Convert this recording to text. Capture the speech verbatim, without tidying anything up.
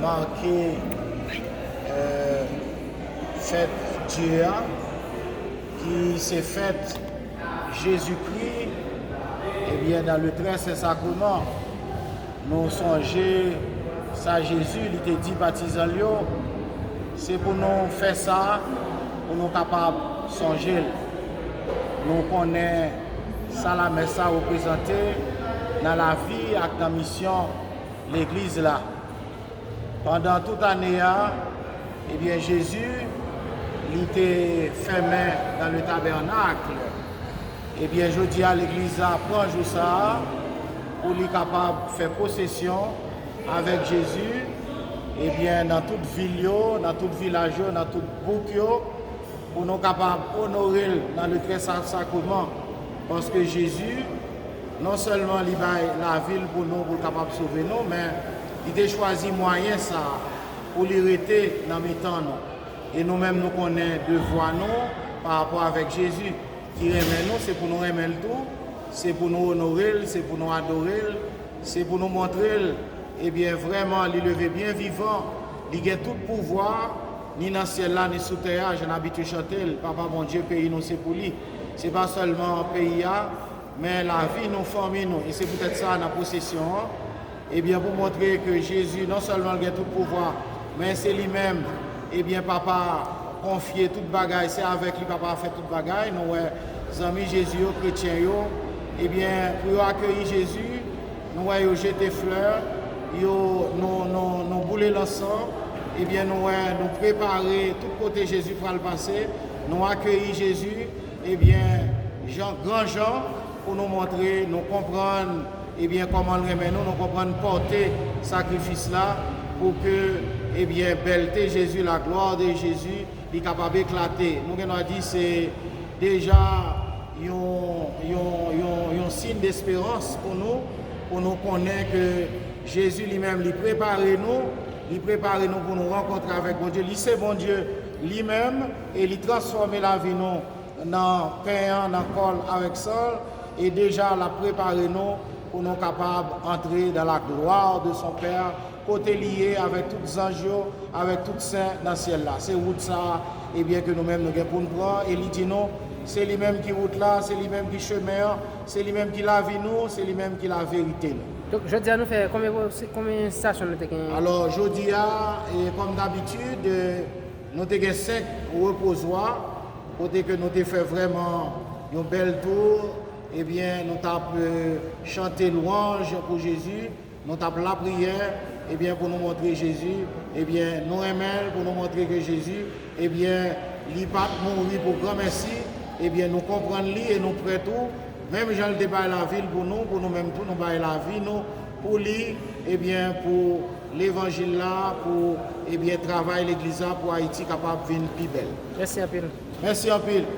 Make, euh, fèt Dye a, ki se fèt Jezikri, ebyen, dans le très saint sacrement. Nou sonje sa Jezi, li te di patizan l yo, se pou nou fè sa, pou nou kapab sonje l. Nou konnen sa lamès sa reprezante nan lavi ak nan misyon legliz la. Pandan tout ane a, ebyen, Jezi, li te fèmen dans le tabernacle. Ebyen, jodi a, legliz la pran jou sa a pou li kapab fè pwosesyon avèk Jezi, ebyen, nan tout vil yo, nan tout vilaj yo, nan tout bouk yo, pou nou kapab onore l nan le très saint sacrement. Paske Jezi, non sèlman li bay lavi l pou nou, pou l kapab sove nou, men li te chwazi mwayen sa a pou li rete nan mitan nou. E nou menm, nou konnen devwa nou pa rapò avèk Jezi ki renmen nou, se pou nou renmen l tou, se pou nou onore l, se pou nou adore l, se pou nou montre l, ebyen, vrèman, li leve byen vivan, li gen tout pouvwa, ni nan syèl la, ni sou tè a, jan n abitye chante l, Papa Bondye, peyi nou se pou li. Se pa sèlman peyi a, men lavi nou, fanmi nou. E se poutèt sa, nan pwosesyon an, ebyen, pou montre ke Jezi, non sèlman l gen tout pouvwa, men se li menm, ebyen, Papa konfye tout bagay, se avèk li Papa a fè tout bagay. Nou wè zanmi Jezi yo, kretyen yo, ebyen, pou yo akeyi Jezi, nou wè yo jete flè, yo, nou, nou, nou boule lansan, ebyen, nou wè nou prepare tout kote Jezi pral pase, nou akeyi Jezi, ebyen, Jan, gran jan, pou nou montre nou konprann, ebyen, kòman l renmen nou, nou konprann pòte sakrifis la, pou ke, ebyen, bèlte Jezi, la gloire de Jésus, li kapab eklate. Nou gen dwa di se deja yon, yon, yon, yon siy desperans pou nou, pou nou konnen ke Jezi li menm, li prepare nou, li prepare nou pou nou rankontre avèk Bondye. Li se Bondye li menm e li transfòme lavi nou nan pen an, nan kò l avèk san l, e deja l ap prepare nou pou nou kapab antre dans la gloire de son Père, kote li ye avèk tout zanj yo, avèk tout sen nan syèl la. Se wout sa a, ebyen, ke nou menm nou gen pou n pran, e li di nou, se li menm ki wout la, se li menm ki chemen an, se li menm ki lavi nou, se li menm ki laverite nou. Donk, jodi a nou fè konbyen, konbyen estasyon nou te genyen? Alò, jodi a, e, kòm dabitid, e, nou te gen senk repozwa, kote ke nou te fè vrèman yon bèl tou, ebyen, nou t ap, e, chante lwanj pou Jezi, nou t ap lapriyè, ebyen, pou nou montre Jezi, ebyen, nou renmen l, pou nou montre ke Jezi, ebyen, li pa t mouri pou granmèsi, ebyen, nou konprann li e nou prè tou, menm jan l te bay lavi l pou nou, pou nou menm tou, nou bay lavi nou pou li, ebyen, pou levanjil la, pou, ebyen, travay legliz la, pou Ayiti kapab vin pi bèl. Mèsi anpil. Mèsi anpil.